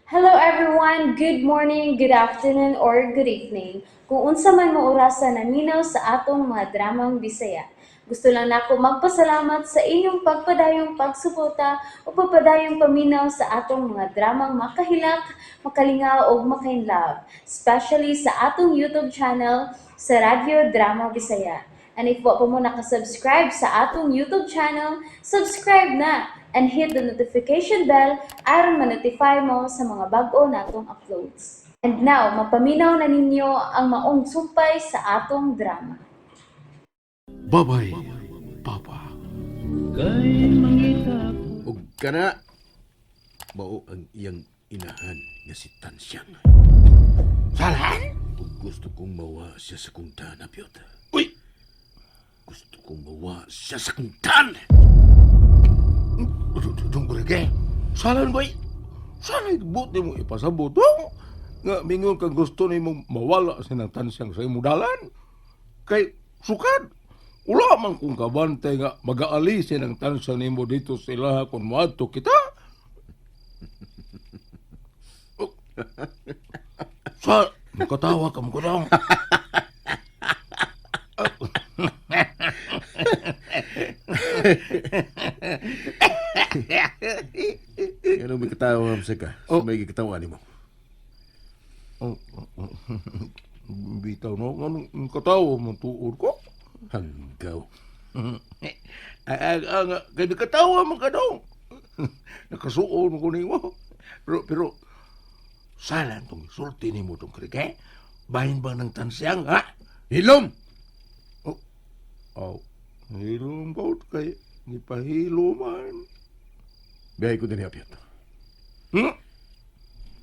Hello everyone! Good morning, good afternoon, or good evening. Kung unsa man mo orasa naminaw sa atong mga dramang Bisaya. Gusto lang nako magpasalamat sa inyong pagpadayong pagsuporta o pagpadayong paminaw sa atong mga dramang makahilak, makalingaw ug makainlove, especially sa atong YouTube channel sa Radyo Drama Bisaya. And if wa pa mo nakasubscribe sa atong YouTube channel, subscribe na and hit the notification bell aron ma-notify mo sa mga bag-o natong uploads. And now, mapaminaw na ninyo ang maong sumpay sa atong drama. Babay, Papa. Ug kana mao ang iyang inahan nga si Tansyang. Salan? Ug gusto kong mawa siya sa kong dan, Apyot. Uy! Gusto kong mawa siya sa kong dan! Dunggrege. Salan boy? Sana buti mo ipasabot dong. Nga mingon kang gusto nimo mawala sa nang tansyang sa imong dalan. Kay sukad. Wala man kong kabantay nga magaali sa nang tansyang nimo dito sa ilaha kung moadto kita. Oh. Sa, makatawa ka mo ko dong. Ano may katawa sa ka? Oh. Sa may gikatawa nimo. Oh, oh, oh. Bitaw no, nganong katawa mo tuod ko? Hanggaw. Ay, ay, ay, nga, kay nakatawa man ka dong. Nakasuon ko nimo. Pero, salan tong sulti nimo tong krike? Bahin ba ng tansyang, ha? Hilom! Oh, oh, hilom ba kay gipahilo man. Biyahe ko din, Apyot.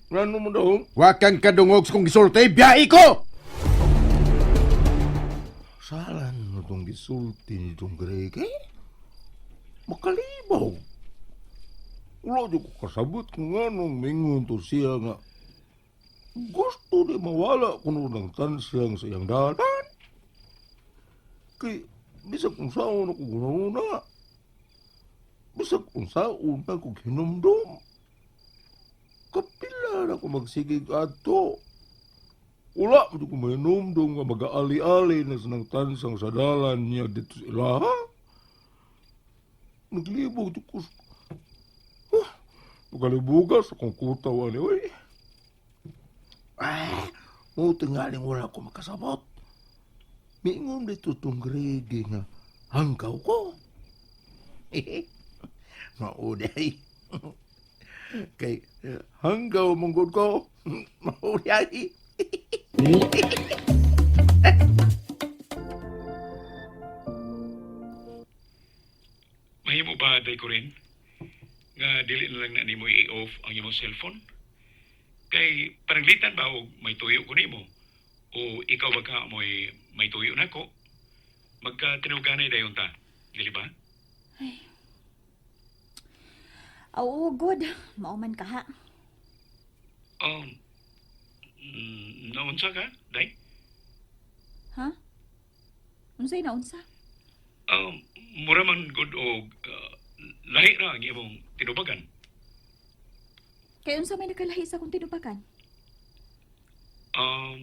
Ngano mo dong? Wa kang kadungog sa kong gisulti, biyahe ko! Salan mo tong gisulti ni tong krike? Makalibaw. Wala di ko kasabot kung anong mingon to siya nga gusto di mawala kuno ng tansyang sa iyang dalan. Kay bisag kung saon ako gununa. Bisag kung saon ako hinumdum. Kapila na ako magsigig adto. Wala mo ko mahinumdum nga mag-aali-ali na sa nang tansang sa dalan niya dito sa ilaha. Naglibog di ko. Huh, magalibugas akong kutaw ani, oy. Ah, mo tingaling wala ko makasabot. Miingon dito tong grege nga hanggaw ko. Mauday. Kay hanggaw mong ko. Mauday. Mahimo ba day ko rin? Nga dili na lang na nimo i-off ang imong cellphone? Kay pananglitan ba og may tuyo ko nimo? O ikaw ba ka mo'y may tuyo nako? Magka tinuganay dayon ta, dili ba? Oo, good. Mauman ka ha. Um, naunsa ka, day? Ha? Unsay na unsa? Mura man good og lahi ra ang imong tinubagan. Kay unsa may nakalahi sa akong tinubakan? Um,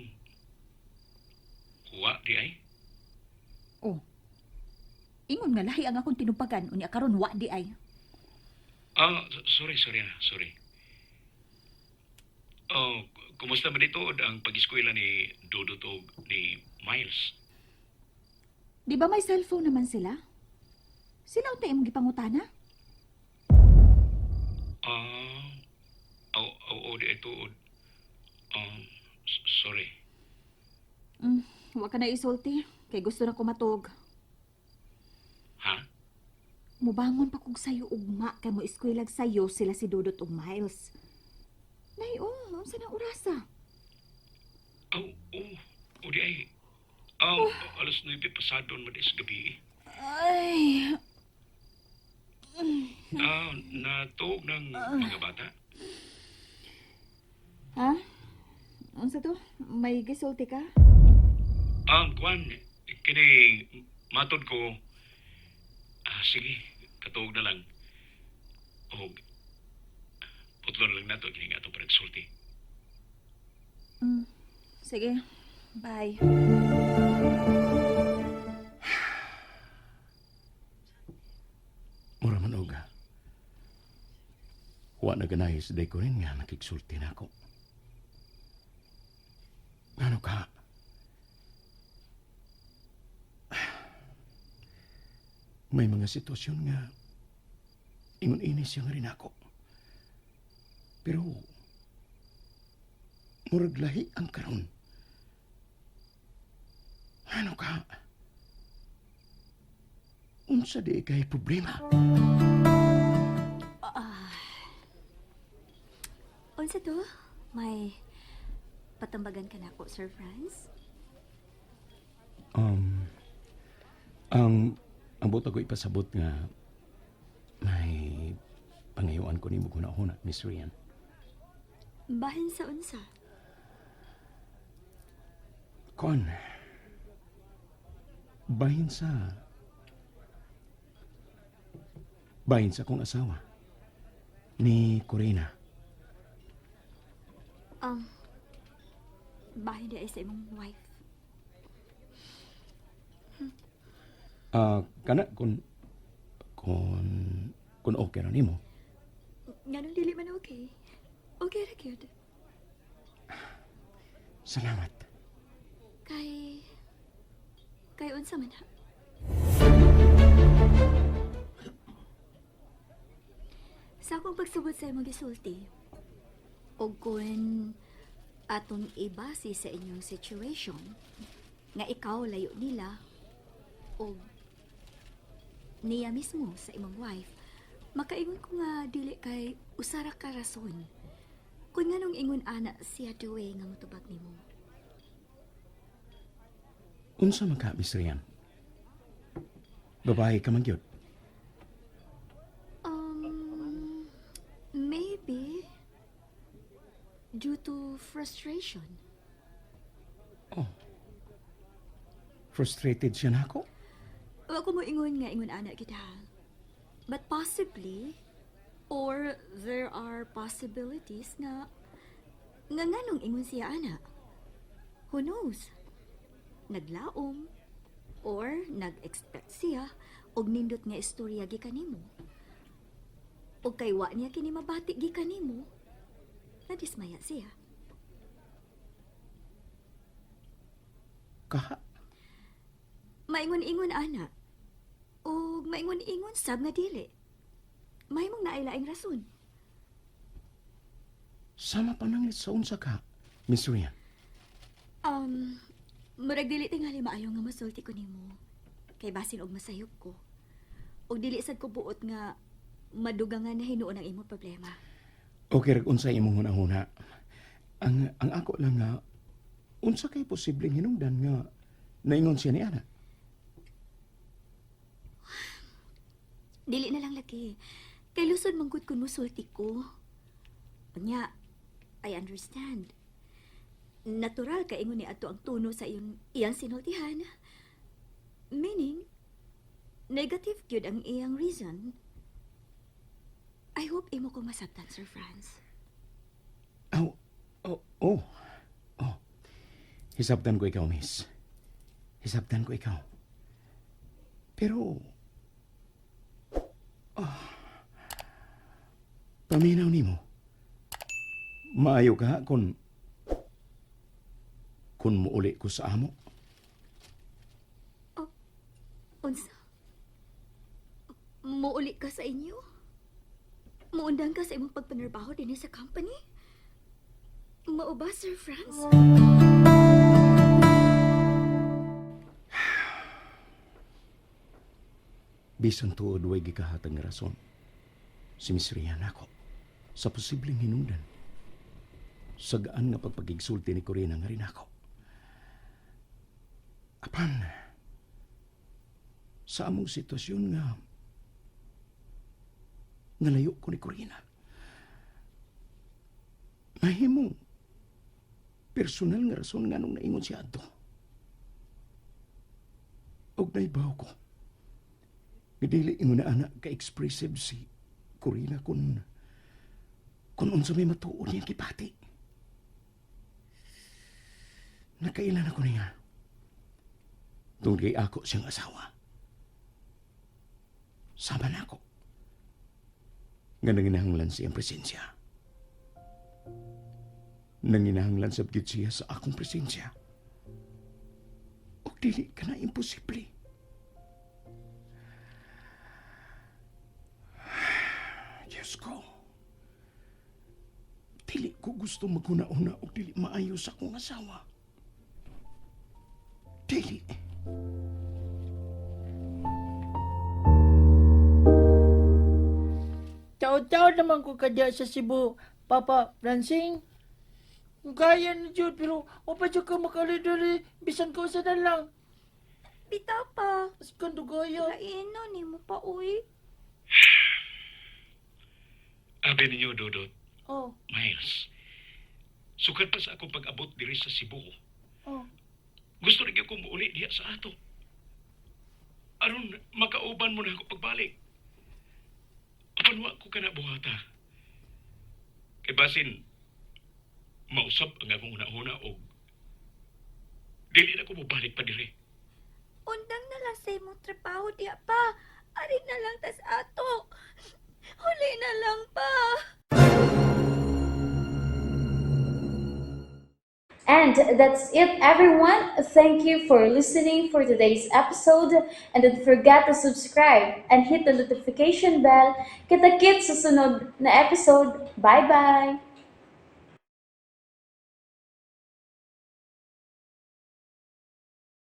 wa di ay. Oh. Ingon nga lahi ang akong tinubagan unya karon wa di ay. Ah, sorry, sorry na, sorry. Oh, kumusta man dito ang pag-eskwela ni Dudut og ni Miles? Di ba may cellphone naman sila? Sila unta imong gipangutana? Ah, aw aw aw di ito. Sorry. Wa ka na isulti kay gusto na ko matug. Ha? Mubangon pa kog sayo ugma kay mo eskwelag sayo sila si Dudot ug Miles. Nay, oh, unsa na orasa? Aw, oh, oh, di ay. Alas 9 pasado man is gabi. Ay, Ah, natuog ng mga bata. ha? Unsa to? May gisulti ka? Kwan, kini matod ko. Ah, sige, katuog na lang. Og putlo na lang nato kini nga atong panagsulti. tagsulti. Sige. Bye. Mura man og. Wa na ganahi sa day ko rin nga nakigsulti na ako. Ngano ka? May mga sitwasyon nga ingon ini siya nga rin ako. Pero murag lahi ang karon. Ano ka? Unsa di kay problema? Unsa to? May patambagan ka na ako, Sir Franz? Um, ang ang buta ko ipasabot nga may pangayuan ko nimo huna-huna, Miss Rian. Bahin sa unsa? Kon, bahin sa kong asawa ni Corina. Bahin di ay sa imong wife. Ah, kana kung okay ra nimo. Nganong dili man okay? Okay ra gyud. Salamat. Kay unsa man ha? Sa akong pagsubot sa imong gisulti, og kun atong ibase sa inyong situation, nga ikaw layo nila, og niya mismo sa imong wife, makaingon ko nga dili kay usara ka rason. Kung nganong ingon ana siya duwe nga motubag nimo. Unsa man ka, Miss Rian? Babae ka man gyud. Maybe due to frustration. Oh. Frustrated siya nako. Wa ko mo ingon nga ingon ana kita. But possibly or there are possibilities nga nga nganong ingon siya ana. Who knows? Naglaom or nag-expect siya og nindot nga istorya gikan nimo. Og kay wa niya kini mabati gikan nimo. Nadismaya siya. Kaha. Maingon-ingon ana. Og maingon-ingon sab nga dili. Mahimong naay laing rason. Sama pa nang sa unsa ka, Miss Rian. Murag dili tingali maayo nga masulti ko nimo. Kay basin og masayop ko. Og dili sad ko buot nga madugangan na hinuon ang imong problema. Okay, rag unsa imong hunahuna. Ang ako lang nga unsa kay posibleng hinungdan nga naingon siya ni ana. Dili na lang lagi. Kay lusod man gud kun mosulti ko. Unya, I understand. Natural kay ingon ni adto ang tono sa iyong iyang sinultihan. Meaning, negative gyud ang iyang reason. I hope imo ko masabtan, Sir Franz. Oh, oh, oh. Hisabtan ko ikaw, miss. Hisabtan ko ikaw. Pero, paminaw nimo. Maayo ka kung muuli ko sa amo. Unsa? Muuli ka sa inyo? Muundang ka sa imong pagpanarbaho dinhi sa company? Mao ba, Sir Franz? Bisan tuod way gikahatag nga rason. Si Miss Rian ako sa posibleng hinungdan. Sa gaan nga pagpagigsulti ni Corina nga rin ako. Apan, sa among sitwasyon nga nalayo ko ni Corina. Mahimong personal nga rason nga nung naingon siya adto. Og naibaw ko. Dili ingon na ana ka-expressive si Corina kun Kung unsa may matuod niyang gibati. Nakailan ako niya. Tungod kay ako siyang asawa. Sama na ako. Nga nanginahanglan sa iyang presensya. Nanginahanglan sa gid siya sa akong presensya. Og dili ka na imposible. Diyos ko. Dili ko gusto maghuna-una og dili maayo sa akong asawa. Dili. Tao-tao naman ko kadya sa Cebu, Papa Francing. Kaya na jud, pero o pa jud ka makalidori, bisan ko sa na lang. Bitaw pa. As kan dugaya. Laino ni mo pa uy. Abi ninyo, Dudot, Oh, Miles. Sukad pa sa akong pag-abot diri sa Cebu. oh. Gusto rin ko muuli diya sa ato. Aron makauban mo na ako pagbalik. Apan wa ko kana buhata. Kay basin mausap ang akong una-una og dili na ko mobalik pa diri. Undang na lang sa imong trabaho diya pa. Ari na lang tas ato. Huli na lang pa. And that's it, everyone. Thank you for listening for today's episode. And don't forget to subscribe and hit the notification bell. Kita-kits sa sunod na episode. Bye-bye!